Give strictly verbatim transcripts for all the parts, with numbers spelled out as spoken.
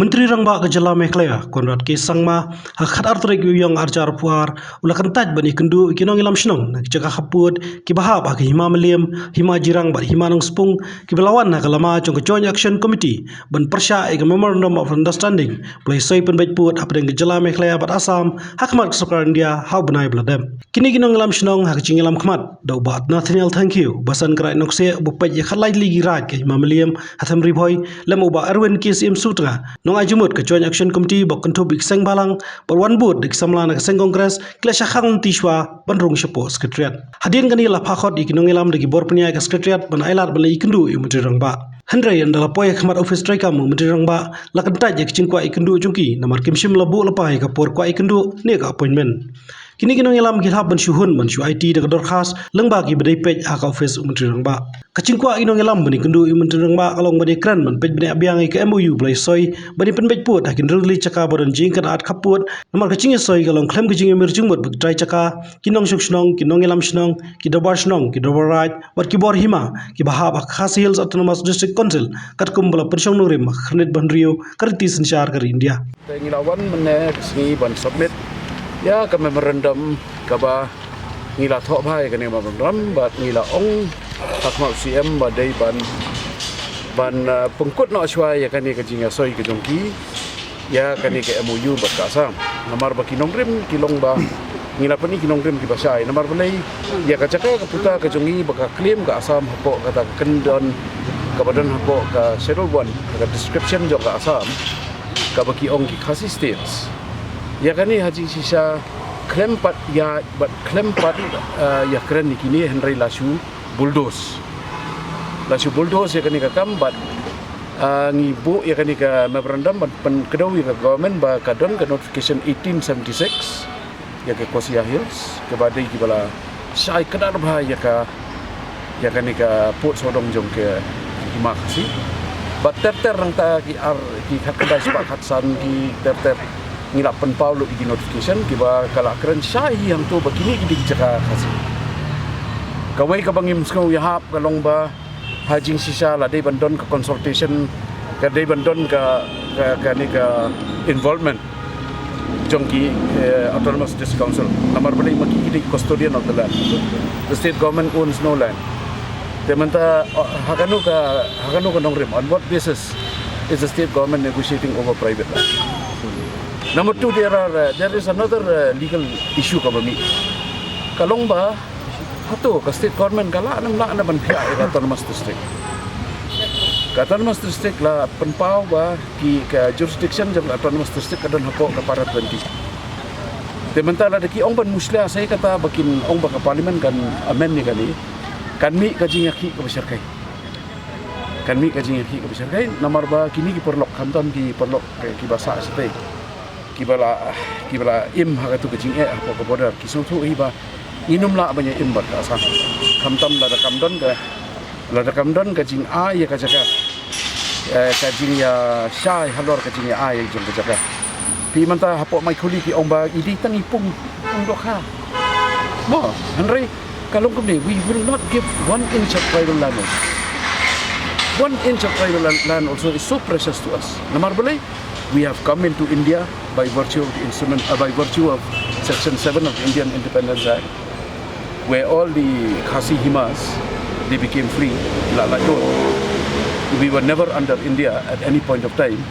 Myntri Rangbah ka jylla Meghalaya, Conrad K Sangma, ha ka khatar tarik u Ïong arhajar arphew ar, u la kyntait ban ïakynduh ïa ki nongïalam shnong na ki jaka khappud kiba hap ha ka Hima Mylliem, Hima Jirang bad Hima Nongspung, kiba la wan ha ka lama jong ka Joint Action Committee ban pyrshah ïa ka Memorandum of Understanding ba la ïasoi pynbeit pud hapdeng ka jylla Meghalaya bad Assam ha khmat ka sorkar India ha u bnai ba la dep. Kine ki nongïalam shnong ha ka jingïalam khmat da u Bah Nathaniel Thangkhiew, Basan Krai Nongsiej, uba peit ïa ka khatlai tylli ki raid ka Hima Mylliem ha Them Ri Bhoi, lem u Bah Erwin K C M Sohtanga, nongai jingmut ka Joint Action Committee ba kynthup ïa ki seng bhalang bad wan bud da ki samla na ka seng Congress, ki la shah khang lynti shuwa ban rung shapoh Secretariat. Hadien kane la phah khot ïa ki nongïalam da ki bor pynïaid ka Secretariat ban ailad ban leit ïakynduh ïa u Myntri Rangbah. Hynrei ynda la poi ha khmat ophis treikam u Myntri Rangbah, la kyntait ïa ka jingkwah ïakynduh jong ki namar kim shym la buh lypa ïa ka por kwah ïakynduh ne ka appointment. Kine ki nongïalam ki la hap ban shu hun ban shu aiti da ka dorkhas lyngba kiba dei peit ha ka ophis u Myntri Rangbah. Ka jingkwah ki nongïalam ban ïakynduh ïa u Myntri Rangbah ka long ban ïakren ban peit bniah biang ïa ka M O U ba la ïasoi ban ïapynbeit pud ha ki hynriew tylli ki jaka ba don jingïakynad khappud, namar ka jingïasoi ka long khlem ka jingïamir jingmut bad ki trai jaka, ki nongshong shnong, ki nongïalam shnong, ki dorbar shnong, ki dorbar raid bad ki bor hima kiba hap ha ka Khasi Hills Autonomous District Council, katkum ba la pynshong nongrim ha ka khyrnit ba hynriew ka riti synshar ka ri India. Te ngi la wan mynne ka sngi ban submit ïa ka memorandum kaba ngi la thoh bha ïa kane ka memorandum bad ngi la ong ha khmat u C M ba dei ban, ban, eh, pynkut noh shuwa ïa kane ka jingïasoi ka jong ki ïa kane ka M O U bad ka Assam. Namar ba ki nongrim ki long ba ngi la pyni ki nongrim kiba shai. Namar balei ïa ka jaka ka puta ka jong ngi ba ka claim ka Assam hapoh kata ka kyndon kaba don hapoh ka Schedule One, ka description jong ka Assam, kaba ki ong ki Khasi States. Ïa kane ha jingshisha khlem pat ïa, bad khlem pat, eh, ïakren ïa kine, hynrei la shu bulldoze. La shu bulldoze ïa kane ka kam bad, eh, ngi buh ïa kane ka memorandum ban pynkdew ïa ka government ba ka don ka notification eighteen seventy-six ïa ka Khasi Hills, kaba dei kiba la shai kdar bha ïa ka, ïa kane ka pud sawdong jong ka Hima Khasi. Bad ter ter nangta ki ar, ki khatkhyndai spah khatsan, ki ter ter ngi la pynpaw lut ïa ki notification kiba ka la kren shai hi hangto ba kine ki dei ki jaka Khasi. Kawei kaba ngim sngew ïahap ka long ba ha jingshisha la dei ban don ka consultation, ka dei ban don ka, ka, kane ka involvement jong ki, eh, Autonomous District Council. Namar balei? Ma ki ki dei custodian of the land. The state government owns no land. Te mynta, oh, ha kano ka, ha kano ka nongrim, on what basis is the state government negotiating over private land? Number two, there are, uh, there is another, uh, legal issue kaba mih. Ka long ba hato ka state government ka lah ne em lah ban phiah ïa ka Autonomous District? Ka Autonomous District la pynpaw ba ki, ka jurisdiction jong ka Autonomous District ka don hapoh ka para twenty. Te mynta lada ki ong ban mushlia, sa ïa kata ba kin ong ba ka Parliament kan amend ïa kane, kan mih ka jingïakhih kaba shyrkhei. Kan mih ka jingïakhih kaba shyrkhei namar ba kine ki paralok, khamtam ki paralok, eh, kiba sah shatei, kiba la, kiba la im ha katu ka jingeh hapoh ka border, ki sngewthuh hi ba ngin ym lah ban ïa im bad ka Assam. Khamtam lada kam don ka, lada kam don ka jingai ïa ka jaka, eh, ka jingïashai halor ka jingïaai jong ka jaka. Phi mynta hapoh Maikhuli ki ong ba i dei tang i pung, pung dohkha. Mo, hynrei ka long kumne, we will not give one inch of tribal land also. One inch of tribal land, land also is so precious to us. Namar balei? We have come into India by virtue of the instrument, uh, by virtue of Section seven of the Indian Independence Act, where all the Khasi Himas, they became free, la, la, we were never under India at any point of time.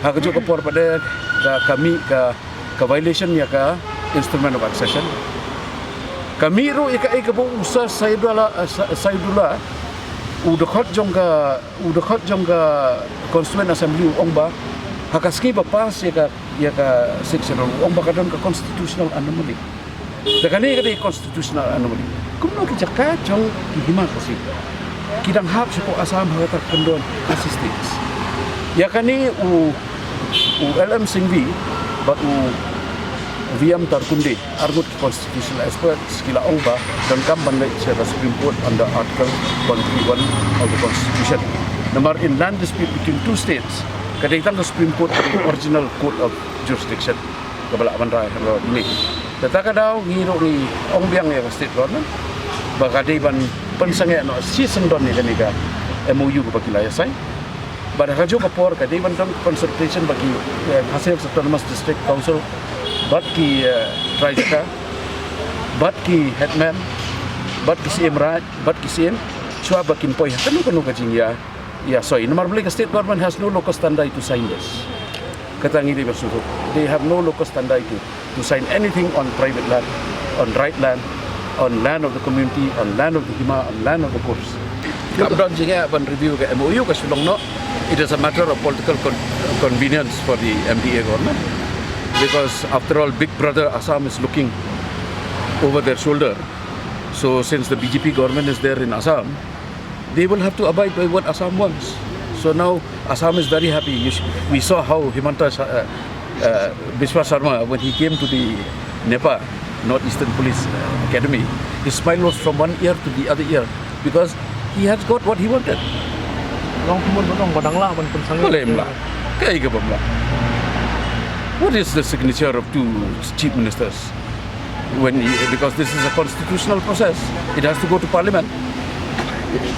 Ha kajuh ka por pat de ka, ka mih ka, ka violation ïa ka Instrument of Accession. Ka mih ruh ïa kaei kaba u Sir Saidullah, eh, Sa-, Saidullah, u dkhot jong ka, u dkhot jong ka Constituent Assembly u ong ba ha ka sngi ba pass ïa ka, ïa ka Sixth Schedule, u ong ba ka don ka constitutional anomaly. Te kane ka dei constitutional anomaly. Kumno ki jaka jong ki Hima Khasi ki dang hap shapoh Assam ha kata ka kyndon Khasi States? Ïa kane u, u L M Singhvi bad u V M Tarkunde, arngut ki constitutional experts, ki la ong ba donkam ban leit sha ka Supreme Court under Article one three one of the Constitution. Namar in land dispute between two states, ka dei tang ka Supreme Court, ka dei original court of jurisdiction kaba lah ban rai halor ine. Te kata ka daw ngi ruh ngi ong biang ïa ka state government ba ka dei ban pynsangeh noh shisyndon ïa kane ka M O U kaba ki la ïa sign. Bad ha kajuh ka por ka dei ban don consultation bad ki, eh, Khasi Hills Autonomous District Council, bad ki, eh, trai jaka, bad ki headman, bad ki Syiem Raij, bad ki Syiem, shuwa ba kin poi ha kano kano ka jingïa, ïa soi. Namar balei ka state government has no locus standi to sign this. Kata ngi dei ban sngewthuh. They have no locus standi to, to sign anything on private land, on right land, on land of the community, on land of the Hima, on land of the Kurs. Kam don jingeh ban review ka M O U, ka shu long noh. It is a matter of political con-, convenience for the M D A government, because after all, Big Brother Assam is looking over their shoulder. So since the B J P government is there in Assam, they will have to abide by what Assam wants. So now Assam is very happy. You sh-, we saw how Himanta Sha-, uh, uh, Biswa Sarma, when he came to the NEPA, North Eastern Police Academy, his smile was from one ear to the other ear because he has got what he wanted. Long kumur ba long ba dang lah ban pynsangeh. Balei em lah? Kaei kaba em lah? What is the signature of two chief ministers? When he, because this is a constitutional process, it has to go to parliament.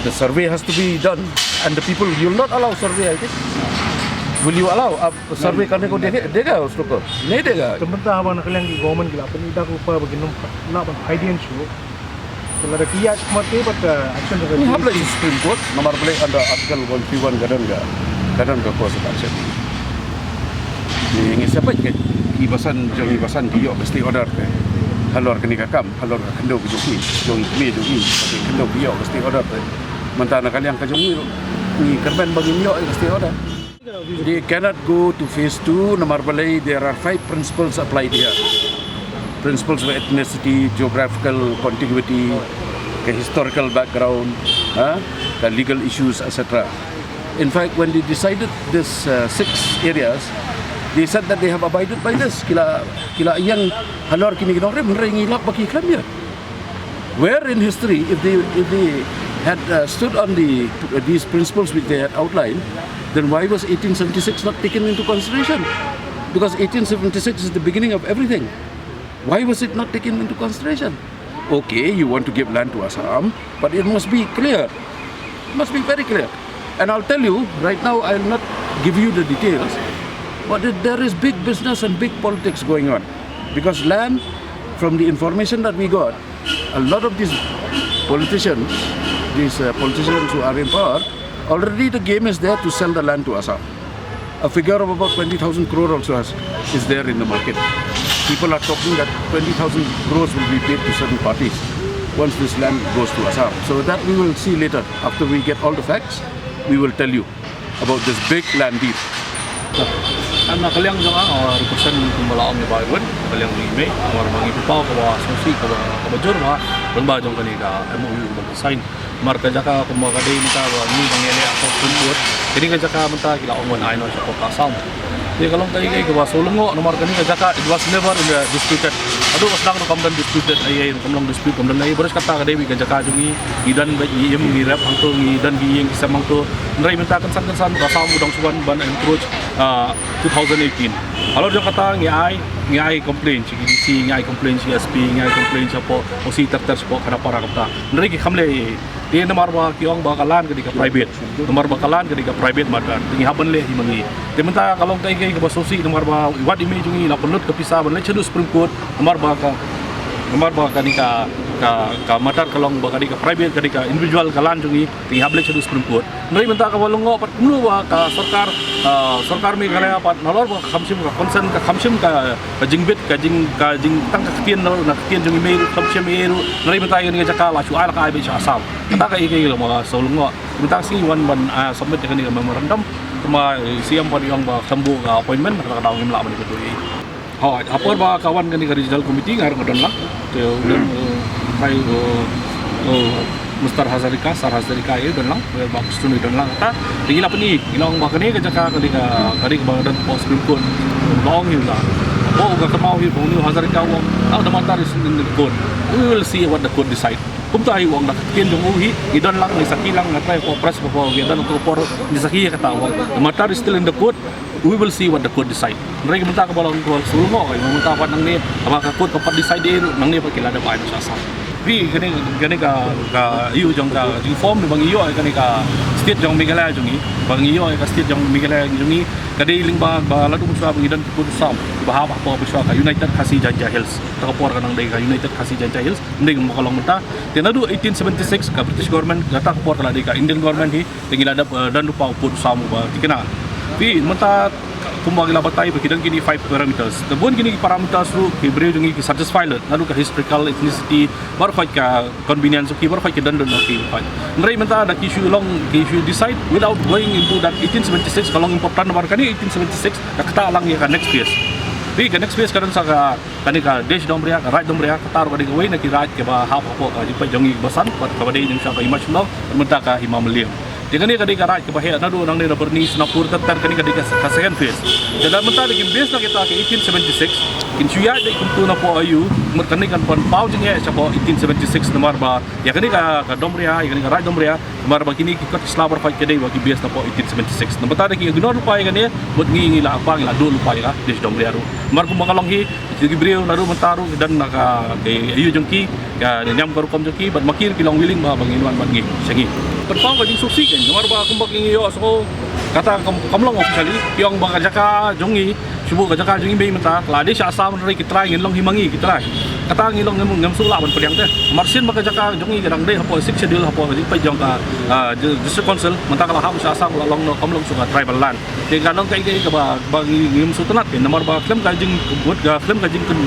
The survey has to be done, and the people, you'll not allow survey, I think. Will you allow a survey? Kan ko dega, dega usko ko. Nahi dega. Te mynta haba na ka liang ki government ki la pynda ka upa ba kin ym lah ban phaidien shuh. Te lada ki ïaid khmat te bad, eh, action da ka Ngi hap leit sha Supreme Court, namar balei under Article one three one ka don ka, ka don ka course of action. Ngi, ngi sa peit ka, ki basan, jong ngi basan ki ïoh ka stay order te. Halor kane ka kam, halor ka khyndew ka jong ki, jong ki kmie jong ngi, ka khyndew ki ïoh ka stay order te. Mynta na ka liang ka jong ngi, ngi kyrmen ba ngin ïoh ka stay order. They cannot go to phase two, namar balei there are five principles applied here. Principles of ethnicity, geographical contiguity, ka historical background, ha, ka legal issues, et cetera. In fact, when they decided this, uh, six areas, they said that they have abided by this. Ki la, ki la ïeng halor kine ki nongrim, hynrei ngi lap ba ki khlem ïa. Where in history, if they, if they had, uh, stood on the, uh, these principles which they had outlined, then why was eighteen seventy-six not taken into consideration? Because eighteen seventy-six is the beginning of everything. Why was it not taken into consideration? Okay, you want to give land to Assam, but it must be clear. It must be very clear. And I'll tell you, right now, I'll not give you the details, but it, there is big business and big politics going on. Because land, from the information that we got, a lot of these politicians, these, uh, politicians who are in power, already the game is there to sell the land to Assam. A figure of about twenty thousand crore also has, is there in the market. People are talking that twenty thousand crores will be paid to certain parties once this land goes to Assam. So that we will see later. After we get all the facts, we will tell you about this big land deal. Namar ka liang jong nga, nga represent kumba la ong ïa i Bah Edwin, ka liang jong i mei, namar ba ngi pynpaw kaba sngewsih, kaba, kaba jur bha lyngba jong kane ka M O U ba ki sign. Namar ka jaka kumba ka dei mynta ba ngi ba ngi leh ha Supreme Court, kane ka jaka mynta ki la ong ban ai noh sha Court ka Assam. Te ka long kaei kaei kaba sngewlyngngoh, namar kane ka jaka, it was never in the disputed. Haduh ba sdang ruh kam don disputed, ai, ai, kam long dispute, kam don ai, baris kata ka dei ka jaka jong ngi, ngi don bad ngi im, ngi rep hangto, ngi don ki ïing ki sem hangto. Hynrei mynta kynsan kynsan ka Assam u dang shu wan ban encroach, ah, two thousand eighteen. Halor jong kata ngi ai, ngi ai complain sha ki D C, ngi ai complain sha ki S P, ngi ai complain shapoh O C ter ter shapoh Khanapara kata. Hynrei ki kham leh ei ei. Te namar ba ki ong ba ka land ka dei ka private. Namar ba ka land ka dei ka private matter. Te ngi hap ban leh hi ma ngi. Te mynta ka long kaei kaei kaba sngewsih namar ba wat i mei jong ngi la pynlut ka pisa ban leit shaduh Supreme Court. Namar ba ka, namar ba kane ka, ka, ka matter ka long ba ka dei ka private, ka dei ka individual ka land jong ngi. Te ngi hap leit shaduh Supreme Court. Hynrei mynta kaba lyngngoh pat kumno ba ka sorkar, ah, sorkar Meghalaya pat nalor ba kham shym ka concern, ka kham shym ka, ka jingbit, ka jing, ka jing tang ka ktien, nalor na ktien jong i mei ruh kham shym ei ei ruh. Hynrei mynta ïa kane ka jaka la shu ai, la ka ai beit sha Assam. Kata kaei kaei kaba sngewlyngngoh. Mynta ka sngi wan ban, ah, submit ïa kane ka memorandum. Kumba, eh, C M pat i ong ba kham buh ka appointment, kata ka daw ngim lah ban ïa ka dei. Hooid, ha por ba ka wan kane ka regional committee nga ruh nga don lang. Te u don, eh, pai, eh, eh, Mister Hazarika, Sir Hazarika, eh, don lang, eh, Bah Prestone don lang. Ta, te ngi la pyni, ngi la ong ba kane ka jaka, kane ka, kane kaba don hapoh Supreme Court. Ba ong hi la. Ba u ka kynmaw hi, ba u Hazarika u ong, "Oh, the matter is in the court. We will see what the court decide." Kumta hi u ong, da ka ktien jong u hi, ngi don lang, ngi sakhi lang, nga trai hapoh press, hapoh ngi don hapoh por, ngi sakhi ïa kata u ong. "The matter is still in the court. We will see what the court decide." Hynrei mynta kaba long kaba sngewlyngngoh, mynta pat nangne, haba ka court ka pat decide, nangne pat ki la dep ai noh sha Assam. Phi kane, kane ka, ka ïoh jong ka, jong form ba ngi ïoh kane ka State jong Meghalaya jong ngi, ba ngi ïoh ïa ka state jong Meghalaya jong ngi, ka dei lyngba ba la dum shuwa ba ngi don ki pud u sam ba hap hapoh ba shuwa ka United Khasi Jaintia Hills. Ta ka por ka nang dei ka United Khasi Jaintia Hills, ym dei kumba ka long mynta. Te naduh eighteen seventy-six ka British government, kata ka por ka la dei ka Indian government hi, te ngi la dap, eh, don lypa u pud u sam uba thikna. Phi mynta kumba ngi la batai ba ki don kine five parameters. Te bun kine ki parameters ruh ki briew jong ngi ki satisfy lut, naduh ka historical, ethnicity, baroh khoit ka convenience ki, baroh khoit ki don don ki khoit. Hynrei mynta da ki shu long, ki shu decide without going into that eighteen seventy-six, ka long important namar kane eighteen seventy-six ka ktah lang ïa ka next phase. Phi ka next phase ka don sa ka, kane ka Desh Dombria, ka Raij Dombria, kata ruh ka dei kawei na ki raij kiba hap hapoh ka jingpait jong ngi ba san, bad kaba dei jingshah ka Hima Shullor, mynta ka Hima Mylliem. Te kane ka dei ka raij kaba heh naduh nangne na Byrni, Sonapur, ter ter, kane ka dei ka, ka second phase. Te da mynta da kim base na kita ka eighteen seventy-six, kin shu ïaid da kumtu napoh aiu, mut kane kan pynpaw jingeh shapoh eighteen seventy-six namar ba ïa kane ka, ka Dombria, ïa kane ka Raij Dombria, namar ba kine ki kot ki sla baroh khoit ki dei ba ki base napoh eighteen seventy-six. Namar ta da ki ignore lypa ïa kane, mut ngi ngi la, ba ngi la duh lypa ïa ka Desh Dombria ruh. Namar kumba ka long hi, ki briew naduh mynta ruh ki don na ka, ka aiu jong ki, ka niam ka rukom jong ki, bad ma ki ruh ki long willing ba, ba ngin wan bad ngi sha ngi. Pynpaw ka jingsngewsih kein, namar ba kumba ngi ïohsngew, kata kam, kam long officially, ki ong ba ka jaka jong ngi, shu buh ka jaka jong ngi mei mynta, la dei sha Assam, hynrei ki trai ngin long hi ma ngi ki trai. Kata ngi long ngim, ngim shu lah ban pdiang te. Namar shisien ba ka jaka jong ngi ka dang dei hapoh Sixth Schedule, hapoh ka jingpait jong ka, ah, di-, District Council, mynta ka la hap sha Assam, la long noh, kam long shuh ka tribal land. Te ka long kaei kaei kaba, ba ngi ngim sngewtynnat kein, namar ba khlem ka jing, mut ka khlem ka jing kyn,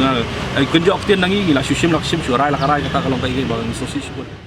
eh, kynjoh ktien na ngi, ngi la shu shim la ka shim, shu rai la ka rai, kata ka long kaei kaei ba ngi sngewsih shibun.